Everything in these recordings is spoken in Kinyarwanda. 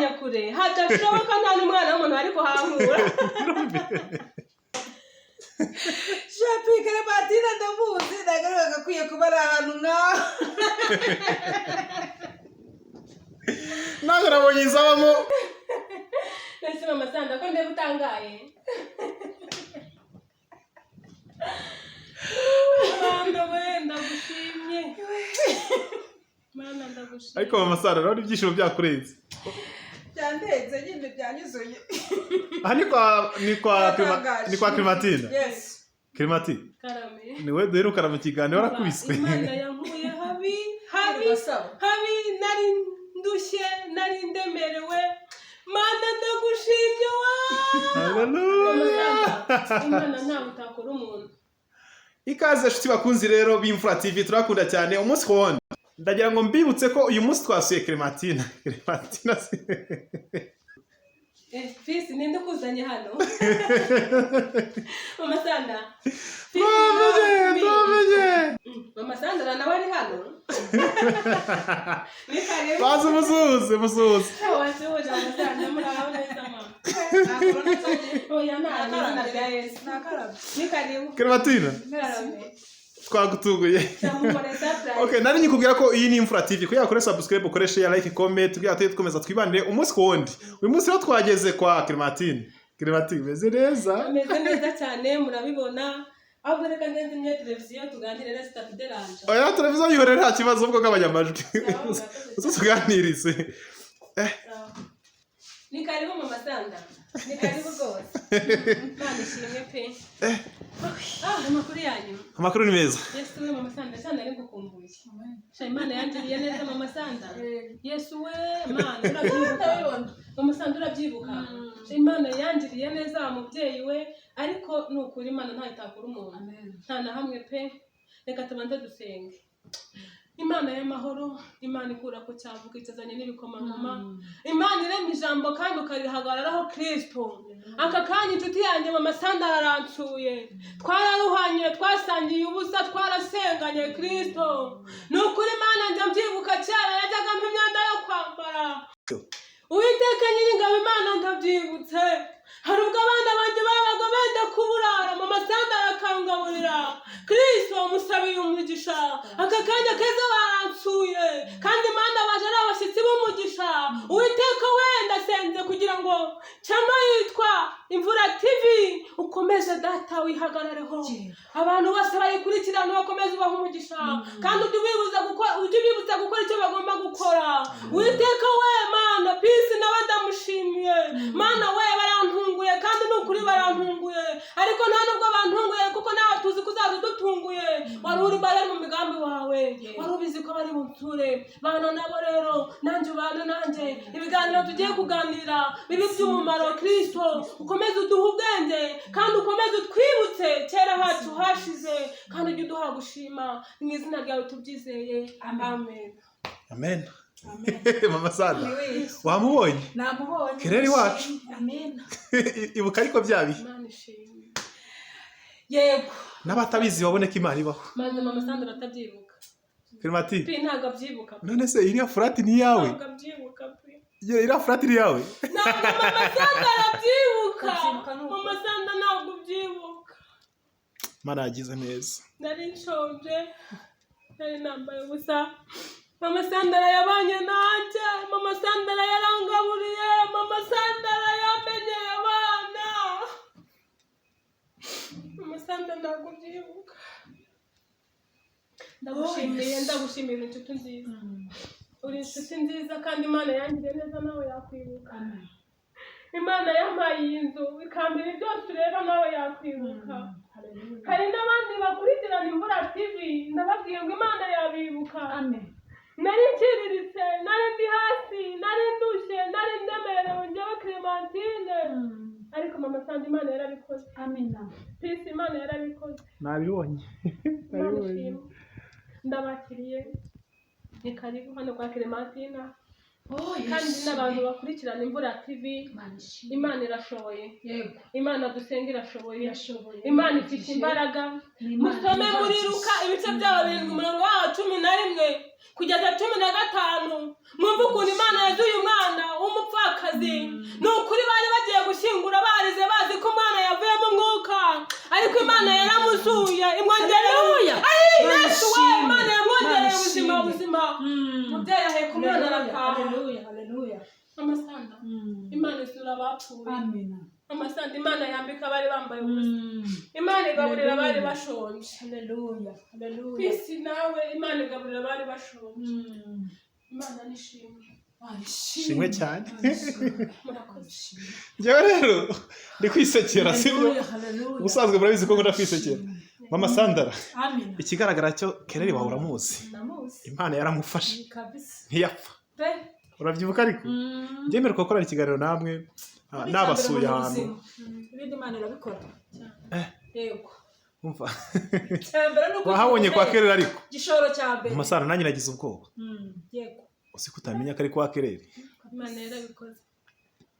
Yanjyanye kure hadashoboka, nta n'umwana w'umuntu wari kuhankura. Shapi Clementine ndamuzi, ntabwo ari bagakwiye kuba ari ahantu nk'aho. Ntabwo nabonye izabamo. Ese mama Sanda, ko ndeba utangaye? Mana we, ndagushimye. Mana, ndagushimye. Ariko mama Sara, urabona ibyishimo byakurenze. Byandenze nyine, byanyuzuye. Aha ni kwa ni kwa Clementine. Yes. Clementine. Karame. Ni we duherukana mu kiganiro warakubiswe. Imana yankuye habi habi. Basaba. Habi, nari ndushye, nari ndemerewe. Mana, ndagushimye wa. Hallelujah. Imana ntawe utakora umuntu. Ikaze nshuti bakunzi rero b'Imfura TV, turakunda cyane umunsi ku wundi. Ndagira ngo mbibutse ko uyu munsi twasuye Clementine. Clementine Eh, fisi, ninde ukuzanye hano? Mama Sanda. Fisi, Twamenye, me. twamenye. Mama Sandra nawe ari hano. Ni karibu. Bazi musuhuze, musuhuze. Wasuhuje mama Sandra, muraho neza mama. Oya, nta izina rya Yesu. Nakarabye. Ni karibu. Clementine, Karame. twagutunguye. Cyamukore surprise. Okay, nari nyikubwira ko iyi ni Imfura TV. Kugira ukore subscribe, ukore share, like, comment, kugira tujye dukomeza twibanire umunsi ku wundi. Uyu munsi rero twageze kwa Clementine. Clementine, meze neza. Ameze neza cyane, murabibona. Ahubwo reka ngenzi imwe televiziyo tuganire neza itatuderanje. Oya, televiziyo yihorere, nta kibazo, ubwo gabanya amajwi. Uze tuganirize. Ni karibu mama Sanda. Ni karibu rwose. Imana ishimwe pe. Ah, amakuru yanyu? Amakuru ni meza. Yesu we, mama Sanda, cyane nari ngukumbuye. Sha, Imana yangiriye neza mama Sanda. Yesu we, Mana, urabyibuka? Ndabibona. Mama Sanda, urabyibuka? Sha, Imana yangiriye neza wa mubyeyi we, ariko ni ukuri Imana ntayo itakura umuntu. Nta na hamwe pe. Reka tubanze dusenge. Imana y'amahoro, Imana ikura ku cyavu ikazanye n'ibikomangoma, Imana irema ijambo kandi ukarihagararaho, Kristo. Aka kanya inshuti yanjye mama Sanda aransuye. Twararuhanye, twasangiye ubusa, twarasenganye, Kristo. Ni ukuri Imana, njya mbyibuka kera yajyaga ampa imyenda yo kwambara. Uwiteka Nyiringabo Imana, ndabyibutse. Hari ubwo abana banjye babaga benda kuburara, mama Sanda arakangaburira. Kristo, musabiye umugisha. Aka kanya keza baransuye, kandi Imana baje ari abashyitsi b'umugisha. Uwiteka wenda asenze kugira ngo channel yitwa Imvura TV ukomeze data wihagarareho, abantu bose bayikurikirana bakomeze ubaha umugisha, kandi ujye ubibutsa gukora icyo bagomba gukora. Uwiteka we Mana, Peace nawe ndamushimiye. Mana we, barantunguye, kandi ni ukuri barantunguye, ariko nta nubwo bantunguye kuko nawe tuzi ko uzaza udutunguye. Wari uri bari mu migambi wawe, wari ubizi ko bari bunsure. Bana nabo rero, nanjye ubana nanjye, ibiganiro tugiye kuganira bibe iby'umumaro. Kristo, ukomeze uduhe ubwenge kandi ukomeze utwibutse kera hacu hashize, kandi ujye uduha gushima. Mu izina ryawe tubyizeye, amen. Amen. Mama Sanda, wamubonye? Namubonye. Kereri wacu. Amen. Ibuka ariko bya bihe. Imana ishimwe. Yego. N'abatabizi babone ko Imana ibaho. Maze mama Sandra atabyibuka. Clementine. Pe, ntabwo abyibuka. None se iriya furati ni iyawe? Ntabwo abyibuka pe. Iriya furati ni iyawe? Ntabwo mama Sandra arabyibuka. Abyibuka ni uko. Mama Sandra ntabwo ubyibuka. Imana yagize neza. Nari nshonje, nari nambaye ubusa. Mama Sandra yabanye nanjye, mama Sandra yarangaburiye, mama Sandra yamenyeye abana. Mama Sandra ntabwo ubyibuka. Ndagushimiye, ndagushimiye, uri inshuti nziza, uri inshuti nziza, kandi Imana yangiriye neza nawe yakwibuka. Imana yampaye iyi nzu ikambira byose ureba, nawe yakwibuka. Hari n'abandi bakurikirana Imvura TV, ndababwiye ngo Imana yabibuka. Nari nciriritse, nari ndi hasi, nari ndushye, nari ndemerewe njyewe Clementine, ariko mama Sanda, Imana yarabikoze. Amina. Peace, Imana yarabikoze. Nabibonye. Imana ishimwe. Ndabakiriye, ni karibu hano kwa Clementine, kandi n'abantu bakurikirana Imvura TV. Imana irashoboye. Yego. Imana dusenga irashoboye. Irashoboye. Imana ifite imbaraga. Ni Imana Musome muri ihagije. Luka ibice byabo 7, umurongo wawo 11 kugeza 15, mwumve ukuntu Imana yazuye umwana w'umupfakazi. Haleluya, haleluya. Amasanda, Imana isura abapfuye. Amina. Amasanda, Imana yambika abari bambaye ubusa. Imana igaburira abari bashonje. Haleluya, haleluya. Kwisi nawe, Imana igaburira abari bashonje. Imana nishimwe. Shimwe cyane. Murakoze. Njyewe rero ndi kwisekera, sibyo? Haleluya, haleluya. Ubusanzwe murabizi ko nkunda kwisekera. Mama Sandara, Amina. ikigaragara cyo Kereri wawe uramuzi. Ndamuzi. Imana yaramufashe. Ni kabisa. Ntiyapfa. Pe. Urabyibuka ariko njyemererwa gukorana ikiganiro namwe, nabasuye ahantu. Ibindi Imana irabikora. Yego. Umva. Icya mbere ni uko Wahabonye kwa Kereri ariko? Igishoro cya mbere. Mama Sandara, nanjye nagize ubwoba. Yego. Uzi ko utamenya ko ari kwa Kereri? Imana yarabikoze,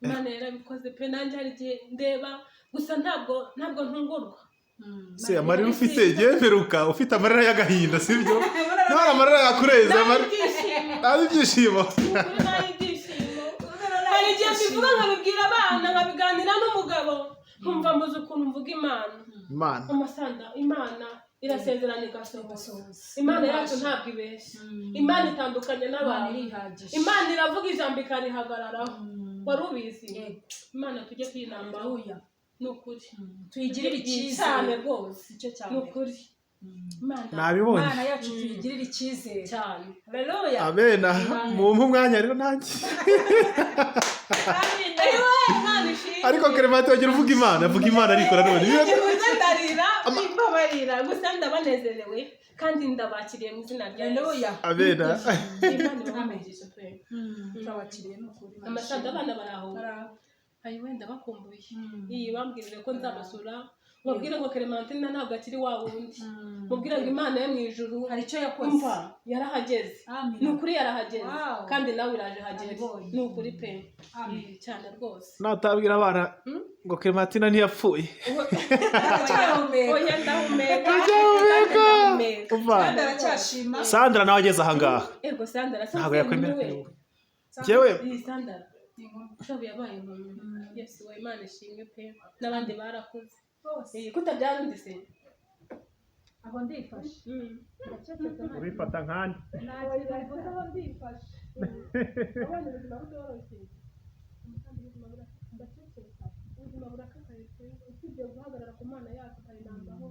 Imana yarabikoze pe. Nanjye hari igihe ndeba gusa, ntabwo ntungurwa. Se amarira ufite, yemeruka ufite amarira y'agahinda, sibyo? None amarira yakureze Ibyishimo. Ari ibyishimo. Ukuri nayo ibyishimo. Hari igihe mbivuga, nkabibwira abana, nkabiganira n'umugabo, nkumva mbuze ukuntu mvuga Imana. Imana. Amasanda, Imana irasezerana igasohoza. Imana yacu ntabwo ibeshya. Imana itandukanye Imana n'abantu. irihagije. Imana iravuga ijambo ikarihagararaho. Wari ubizi? Yego. Imana tujye tuyinambaho. Haleluya. Ni ukuri. Tuyigirire Cyane icyizere. rwose. Icyo cya Ni mbere. ukuri, Imana. Nabibonye. Imana yacu tuyigirire icyizere. Cyane. Haleluya. Abena mumpe umwanya rero nanjye. Amina. Imana ishimwe. Ariko Clementi wagira uvuga Imana, avuga Imana, ariko nanone Gusa ndarira, mbabarira, gusa ndabanezerewe kandi ndabakiriye mu izina rya Yesu. Haleluya. Abena. Imana ibahe umugisha pe. Turabakiriye, ni ukuri. Imana Amasanda, ishimwe. abana baraho? Baraho. Ayi, wenda bakumbuye iyi, bambwirire ko nzabasura, mubwire ngo Clementine ntabwo akiri wa wundi, mubwire ngo Imana yo mu ijuru Hari icyo yakoze. umva, yarahageze. Amina. Ni ukuri, yarahageze. Wow. Kandi nawe iraje hagere. Nabibonye. Ni ukuri pe. Amen. Cyane rwose. Natabwira abana ngo Clementina ntiyapfuye. Aracyahumeka. Oya, ndahumeka. Aracyahumeka. Ndahumeka. Umva. Kandi aracyashima. Sandra nawe ageze ahangaha Ego Sandra. ntabwo yakwemera ko ari wowe. Njyewe Iyi Sandra shabu yabaye inkumi. Yesu we, Imana ishimwe pe, n'abandi barakuze. Bose. Kutabyara undi se? Aho ndifashe. Ndacecetse. Urifata nkandi. Nta kintu mvuze, aho ndifashe. Abana, ubuzima butoroshye. Kandi ubuzima ndaceceka, ubuzima burakakaye pe. Usibye guhagarara ku Mana yacu tukayinambaho,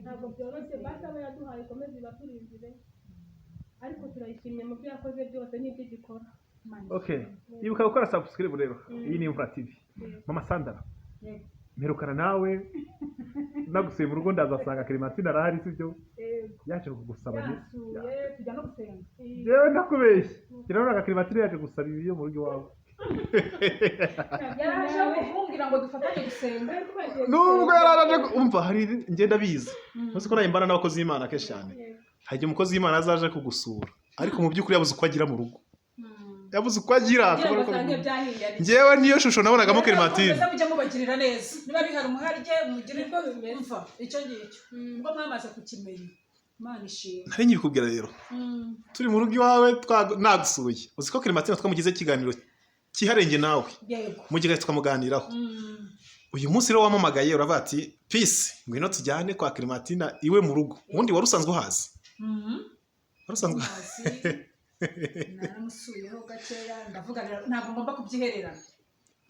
ntabwo byoroshye. Basi abo yaduhaye ikomeze ibaturindire, ariko turayishimye mu byo yakoze byose n'ibyo igikora. Okay, ibuka gukora subscribe rero. Iyi ni Imvura TV. Mama Sandra, Yego. mperukana nawe nagusuye mu rugo, ndazasanga Clementine arahari, sibyo? Yaje kugusaba Yansuye, tujya no gusenga. Yewe, ndakubeshye, kirabonaga Clementine yaje gusaba ibiryo mu rugo iwawe. Yaraje kumbwira ngo dufatanye gusenga. Nubwo yaraje umva, hari ngenda bizi, uzi ko nawe mbana n'abakozi b'Imana kenshi cyane. Hari igihe umukozi w'Imana azaje kugusura, ariko mu by'ukuri yabuze uko agira mu rugo, yabuze uko agira. Kugira ngo Akabona ko asange byahiye ari Njyewe niyo shusho nabonagamo Clementine. Mukomeze mujye mubagirira neza. Niba bihari umuharye, mugire umva icyo ngicyo. Ubwo mwamaze kukimenya, Imana ishimwe. Nari nkibikubwira rero, turi mu rugo iwawe, nagusuye. Uzi ko Clementine twamugize ikiganiro cyihariye nawe? Yego. Mu gihe tukamuganiraho. Uyu munsi rero wamamagaye, uravuga ati: "Peace, ngwino tujyane kwa Clementine iwe mu rugo." Ubundi wari usanzwe uhazi? Wari usanzwe? Amazi naramusuyeho gakeya, ndavuga rero ntabwo ngomba kubyihererana.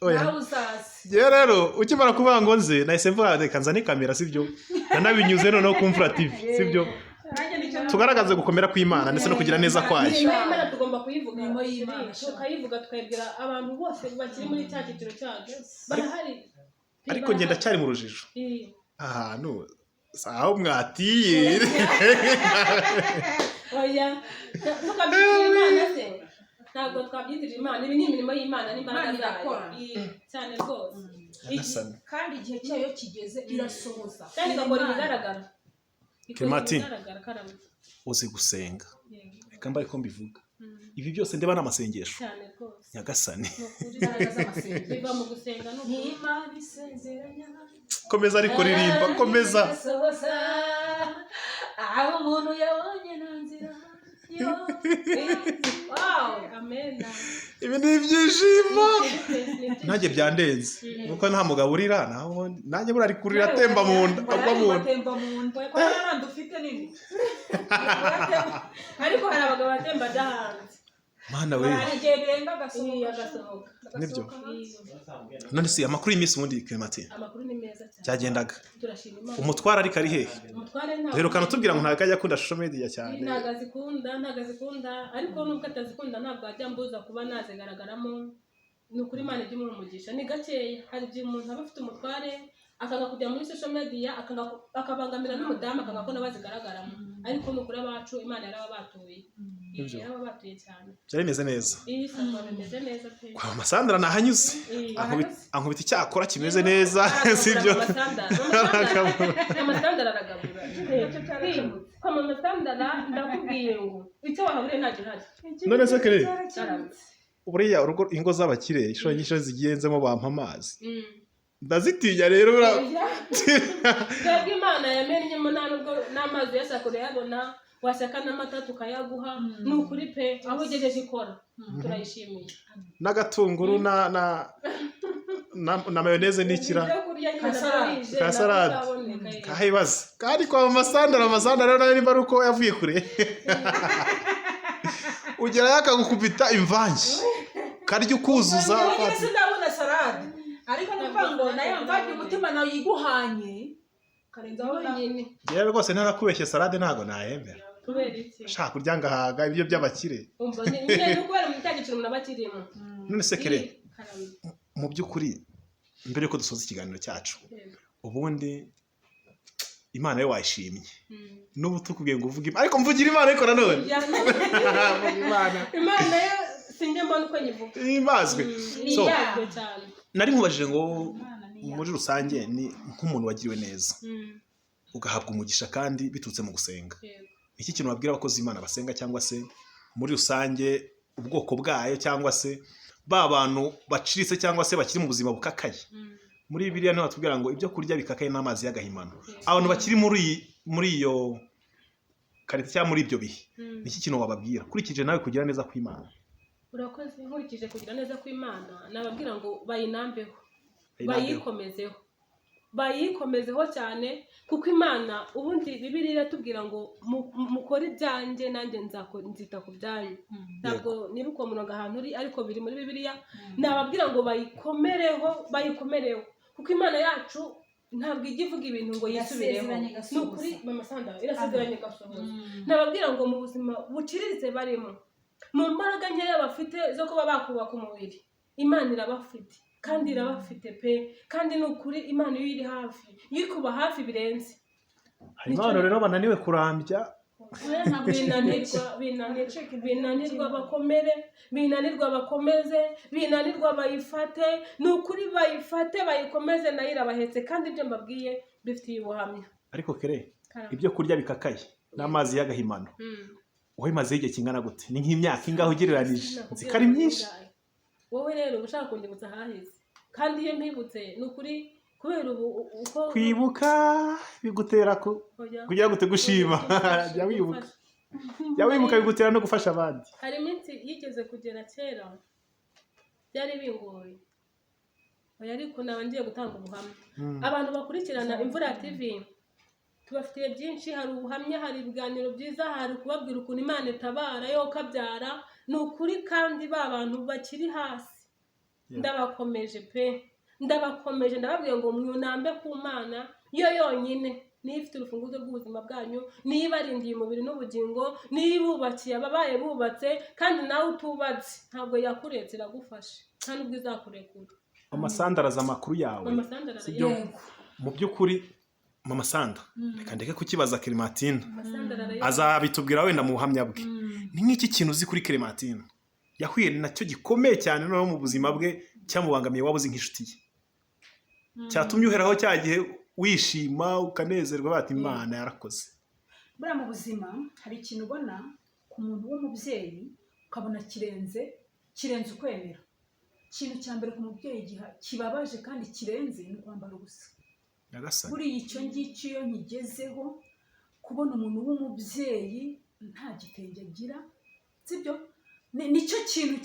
Oya. Nawe uzaze. Njyewe rero ukimara kuvuga ngo nze, nahise mvuga reka nzane kamera, sibyo? Nanabinyuze noneho ku Mfura TV, sibyo? Nanjye nicyo. Tugaragaze gukomera kw'Imana ndetse no kugira neza kwayo. Imirimo y'Imana tugomba kuyivuga. Imirimo y'Imana. Tukayivuga, tukayibwira abantu bose bakiri muri cya cyiciro cyacu, barahari. Ariko njye ndacyari mu rujijo. Ahantu si aho mwatiye? Oya, tukabyitirira Imana se? Ntabwo twabyitirira Imana. Ibi ni imirimo y'Imana n'imbaraga Imana zayo. irakora. Cyane rwose. Nyagasani. Kandi igihe cyayo kigeze irasohoza. Kandi igakora ibigaragara. Ikora Clementine. ibigaragara, karame. Uzi gusenga. Yego. Reka mbaye ko mbivuga, ibi byose ndeba ni amasengesho. Cyane rwose. Nyagasani. Ni ukuri. Imbaraga z'amasengesho. Biva mu gusenga, ni ukuri. Imana isezeranya Komeza ariko, ririmba, komeza. Irasohoza. Aho umuntu yabonye nta nzira yo. Wow, amen. Ibi ni ibyishimo. Ni ibyishimo. Nanjye byandenze nuko nta mugabo urira, naho nanjye buriya ari kurira atemba mu nda, agwa mu nda. Atemba mu nda ko nta nda ufite nini. Ariko hari abagabo batemba ajya hanze. Mana we. Hari igihe birenga Iyi, agasohoka. Agasohoka. Nibyo. Iyi. None se amakuru y'iminsi ubundi, Clementine? Amakuru ni meza cyane. Byagendaga. Turashima Imana. Umutware ariko ari hehe? Umutware ntabwo. Duherukana tubwira ngo ntabwo ajya akunda social media cyane. Ntabwo azikunda, ntabwo azikunda, ariko nubwo atazikunda ntabwo ajya ambuza kuba nazigaragaramo. Ni ukuri Imana ijya imuha umugisha. Ni gakeya, hari igihe umuntu aba afite umutware akanga kujya muri social media, akanga akabangamira n'umudamu, akanga ko nawe azigaragaramo, ariko ni ukuri abacu Imana yarababatuye. Nibyo. Yarababatuye cyane. Byari bimeze neza. Iyi sava bimeze neza pe. Kwa mama Sandra nahanyuze. Iyi. Ankubita icyakora kimeze neza, sibyo? Mama Sandra aragabura. Kwa mama Sandra ndakubwiye ngo icyo wahaburiye nta gihari. None se Kere, Cyaramutse. buriya urugo, ingo z'abakire inshuro nyinshi iyo zigenzemo bampa amazi, ndazitinya rero Twebwe Imana yamennyemo nta nubwo n'amazi uyashaka urayabona, washaka n'amata tukayaguha. Ni ukuri pe, aho ugejeje ikora turayishimiye. N'agatunguru na mayoneze n'ikira. Ibyo kurya nyine Ka salade. nabyo Ka salade. nabyo bizaboneka. Kahibaza kandi kwa mama Sandra, mama Sandra rero nawe nimba ari uko yavuye kure, ugerayo akagukubita imvange karya ukuzuza. Njyewe sindabona salade, ariko ni ukuvuga ngo nayo mvange umutima nawe yiguhanye karenzaho na Yonyine. Njyewe rwose ntarakubeshye, salade ntabwo nayemera. Kubera iki? Shaka kurya ngahaga ibiryo by'abakire. Umva, nyine ni ukubera mu cya giciro umuntu aba akirimo. None se Kere, Karame. mu by'ukuri mbere yuko dusoza ikiganiro cyacu, Yego. ubundi Imana yo wayishimye? N'ubu tukubwiye ngo uvuge Imana, ariko mvugira Imana, ariko nanone mvuga Imana. Imana yo sinjya mbona uko nyivuga. Imbazwe. Ni So, iyazwe cyane. nari nkubajije ngo Imana ni iya. muri rusange ni nk'umuntu wagiriwe neza, ugahabwa umugisha kandi biturutse mu gusenga, iki kintu wabwira abakozi b'Imana basenga, cyangwa se muri rusange ubwoko bwayo, cyangwa se ba bantu baciritse cyangwa se bakiri mu buzima bukakaye? Muri Bibiliya niho batubwira ngo ibyo kurya bikakaye n'amazi y'agahimano. Abantu bakiri muri iyo karita cyangwa muri ibyo bihe, ni iki kintu wababwira ukurikije nawe kugira neza kw'Imana? Urakoze. Nkurikije kugira neza kw'Imana, nababwira ngo bayinambeho. Bayinambeho. Bayikomezeho, bayikomezeho cyane, kuko Imana ubundi Bibiliya iratubwira ngo mukore ibyanjye nanjye nzita ku byanyu. Ntabwo niba uwo murongo ahantu uri, ariko biri muri Bibiliya. Nababwira ngo bayikomereho, bayikomereho, kuko Imana yacu ntabwo ijya ivuga ibintu ngo yisubireho. Irasezeranye Ni igasohoza. ukuri mama Sandra, irasezeranye igasohoza. Nababwira ngo mu buzima buciriritse barimo, mu mbaraga nkeya bafite zo kuba bakubaka umubiri, Imana irabafite kandi irabafite pe. Kandi ni ukuri Imana iyo iri hafi, iyo ikuba hafi birenze. Hari impano rero bananiwe kurambya. Binanirwa, binanirwa, binanirwa bakomere, binanirwa bakomeze, binanirwa bayifate. Ni ukuri bayifate, bayikomeze, nayo irabahetse, kandi ibyo mbabwiye bifitiye ubuhamya. Ariko Kere, Karame. ibyo kurya bikakaye n'amazi y'agahimano wabimazeho igihe kingana gute? Ni nk'imyaka ingahe ugereranije? Nzi ko ari myinshi. Wowe rero uba ushaka kunyibutsa ahahise, kandi iyo mpibutse ni ukuri kubera ubu uko Kwibuka bigutera ku Oya. kugira gute? Gushima. Jya wibuka, jya wibuka, bigutera no gufasha abandi. Hari iminsi yigeze kugera kera byari bingoye. Oya, ariko naba ngiye gutanga ubuhamya. Abantu bakurikirana Imvura TV, tubafitiye byinshi. Hari ubuhamya, hari ibiganiro byiza, hari kubabwira ukuntu Imana itabara yo kabyara. Ni ukuri kandi ba bantu bakiri hasi, ndabakomeje pe, ndabakomeje, ndababwiye ngo mwunambe ku Mana yo yonyine, niyo ifite urufunguzo rw'ubuzima bwanyu, niyo ibarindiye umubiri n'ubugingo, niyo ibubakiye ababaye bubatse, kandi nawe utubatse ntabwo yakuretse, iragufasha, nta nubwo izakurekura. Mama Sandra araza amakuru yawe. Mama Sandra. Sibyo? Mu by'ukuri mama Sandra, reka ndeke kukibaza Clementine, Mama Sandra azabitubwira wenda mu buhamya bwe. Ni nk'iki kintu uzi kuri Clementine yahuye nacyo gikomeye cyane noneho mu buzima bwe cyamubangamiye, waba uzi nk'inshuti ye, cyatumye uheraho cya gihe wishima ukanezerwa bati Imana yarakoze? Buriya mu buzima hari ikintu ubona ku muntu w'umubyeyi ukabona kirenze ukwemera. Ikintu cya mbere ku mubyeyi kibabaje kandi kirenze ni ukwambara ubusa. Nyagasani. Buriya icyo ngicyo iyo nkigezeho, kubona umuntu w'umubyeyi nta gitenge agira, sibyo? Nicyo kintu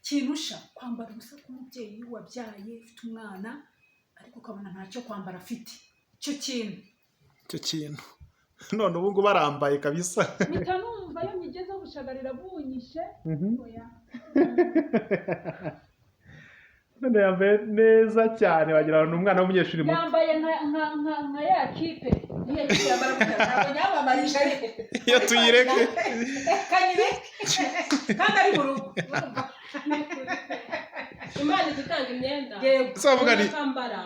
kinusha, kwambara ubusa k'umubyeyi wabyaye ufite umwana, ariko ukabona ntacyo kwambara afite, icyo kintu. Icyo kintu None ubu ngubu arambaye kabisa. Mpita numva iyo nyigezeho ubushagarira bunyishe. Oya. None yambaye neza cyane, wagira ngo ni umwana w'umunyeshuri muto. Yambaye nka ya kipe. Niyo kipe yambara gutya, ntabwo nyamamarisha ariko. Iyo tuyireke. Reka nyireke kandi ari mu rugo. Imana ijya itanga imyenda. Yego. Se wavuga ni akambara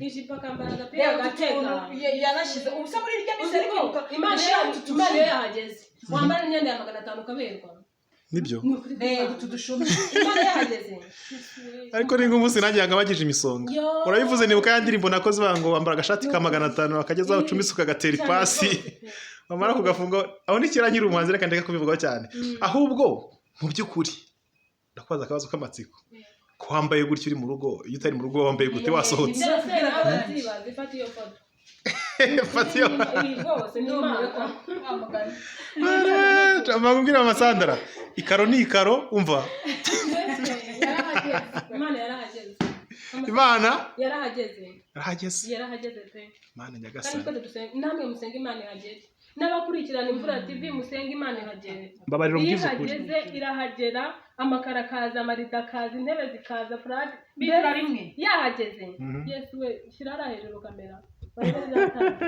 ijipo, akambara agapira, Reba utu agatega. tuntu yanashyize ubusa muri irya minsi Uzi ari ko kwibuka Imana gushyira iyo utu Imana iyo tushumi. yahageze wambara imyenda ya 500 ukaberwa. Nibyo. Ni ukuri Reba kw'Imana. utu dushumi. Imana yahageze. Ariko ni nk'umunsi nanjye yangabagije imisonga. Yo. Urabivuze nibuka ya ndirimbo nakoze bavuga ngo wambara agashati ka 500 wakagezaho ucumise ukagatera Cyane ipasi rwose pe. wamara kugafunga aho ni kera nkiri umuhanzi. Reka ndeke kubivugaho cyane. Ahubwo mu by'ukuri ndakubaza akabazo k'amatsiko: ko wambaye gutya uri mu rugo, iyo utari mu rugo wambaye gute wasohotse? Ibyo se nawe urabyibaza, ifata iyo foto. Fata iyo. Ibi rwose ni Ndumiwe Imana. ko wa mugani. Mbabwira amasandara, ikaro ni ikaro, umva. Yarahageze, Imana yarahageze. Imana yarahageze. Yarahageze. Yarahageze pe. Mana Kandi nyagasani. twese dusenga, namwe musenga Imana ihagere, n'abakurikirana Imfura TV musenga Imana ihagere. Mbabarira Iyo umbwize ukuri. ihageze irahagera, amakaro akaza, amarido akaza, intebe zikaza, furati Bizira rimwe. Yahageze. Yesu we, shyira hariya hejuru kamera, barebe rizatanga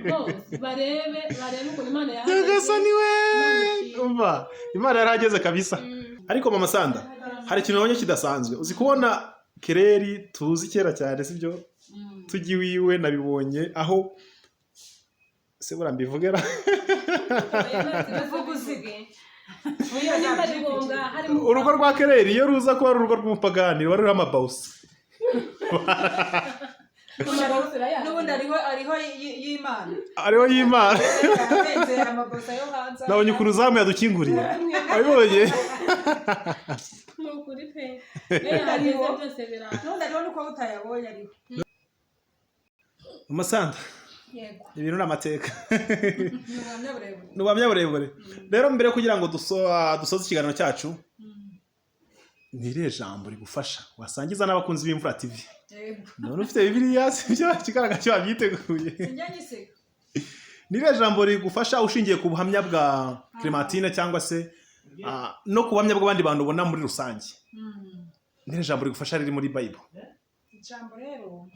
rwose, barebe, barebe ukuntu Imana yahageze. Nyagasani we. Imana ishimwe. Umva, Imana yarahageze kabisa. Ariko mama Sanda, hari ikintu nabonye kidasanzwe. Uzi kubona Kereri tuzi kera cyane, sibyo? Tujya iwiwe nabibonye aho se buriya mbivugera. Bivuga uzige. Oya, nimba ari ngombwa harimo Urugo rwa Kereri iyo ruza kuba ari urugo rw'umupagani ruba ruriho amabawusi. N'ubundi ariho y'Imana. Ariho y'Imana. Yarenze amabosa yo hanze. Nabonye ukuntu zamu yadukinguriye, wabibonye? Ni ukuri pe, iyo yahageze byose biraza. N'ubundi ariho nuko utayabonye ariho. Amasanda. Yego. Ibintu ni amateka. Ni ubuhamya burebure. Ni ubuhamya burebure. Rero mbere yo kugira ngo dusoze ikiganiro cyacu, ni irihe jambo rigufasha wasangiza n'abakunzi b'Imvura TV? Yego. None ufite Bibiliya, sibyo? Ikigaragara cyo wabyiteguye. Sinjya nyisiga. Ni irihe jambo rigufasha ushingiye ku buhamya bwa Clementine cyangwa se no ku buhamya bw'abandi bantu ubona muri rusange? Ni irihe jambo rigufasha riri muri Bible? Ijambo rero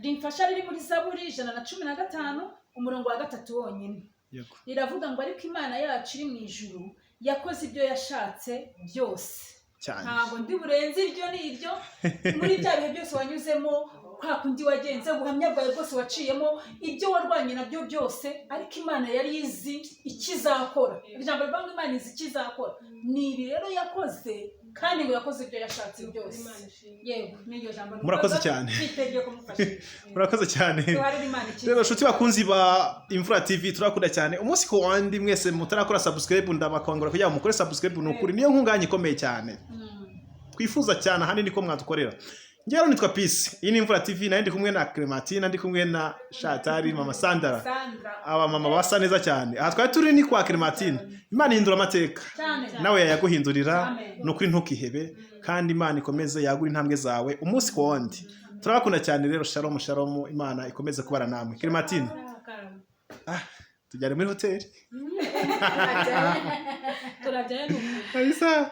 rimfasha riri muri Zaburi 115 umurongo wa 3 wonyine. Yego. Riravuga ngo: "Ariko Imana yacu iri mu ijuru yakoze ibyo yashatse byose." Cyane. Ntabwo ndi burenze iryo. Ni iryo muri bya bihe byose wanyuzemo, kwa kundi wagenze, ubuhamya bwawe bwose waciyemo, ibyo warwanye nabyo byose, ariko Imana yari izi icyo izakora. Ijambo rivuga ngo Imana izi icyo izakora, ni ibi rero yakoze, kandi ngo yakoze ibyo yashatse byose. Imana ishimwe. Yego, n'iryo jambo Murakoze cyane. Twiteguye kumufasha. Murakoze cyane. Duharire Imana icyizere. Rero nshuti bakunzi ba Imfura TV, turakunda cyane umunsi ku wandi. Mwese mutarakora subscribe, ndabakangura kugira ngo mukore subscribe. Ni ukuri niyo nkunganyi ikomeye cyane twifuza cyane, ahanini ko mwadukorera. Njyewe nitwa Peace, iyi ni Imfura TV, nayo ndi kumwe na Clementine, ndi kumwe na Shatari, mama Sandara. Sandra. Aba mama basa neza cyane. Aha twari turi ni kwa Clementine. Imana ihindura amateka. Cyane. Nawe yayaguhindurira. Amen. Ni ukuri ntukihebe, kandi Imana ikomeze yagura intambwe zawe umunsi ku wundi. Turabakunda cyane rero. Shalom shalom, Imana ikomeze kubana namwe. Clementine, ah, tujyane muri hoteli. Turajyayo ni ukuri. Kabisa.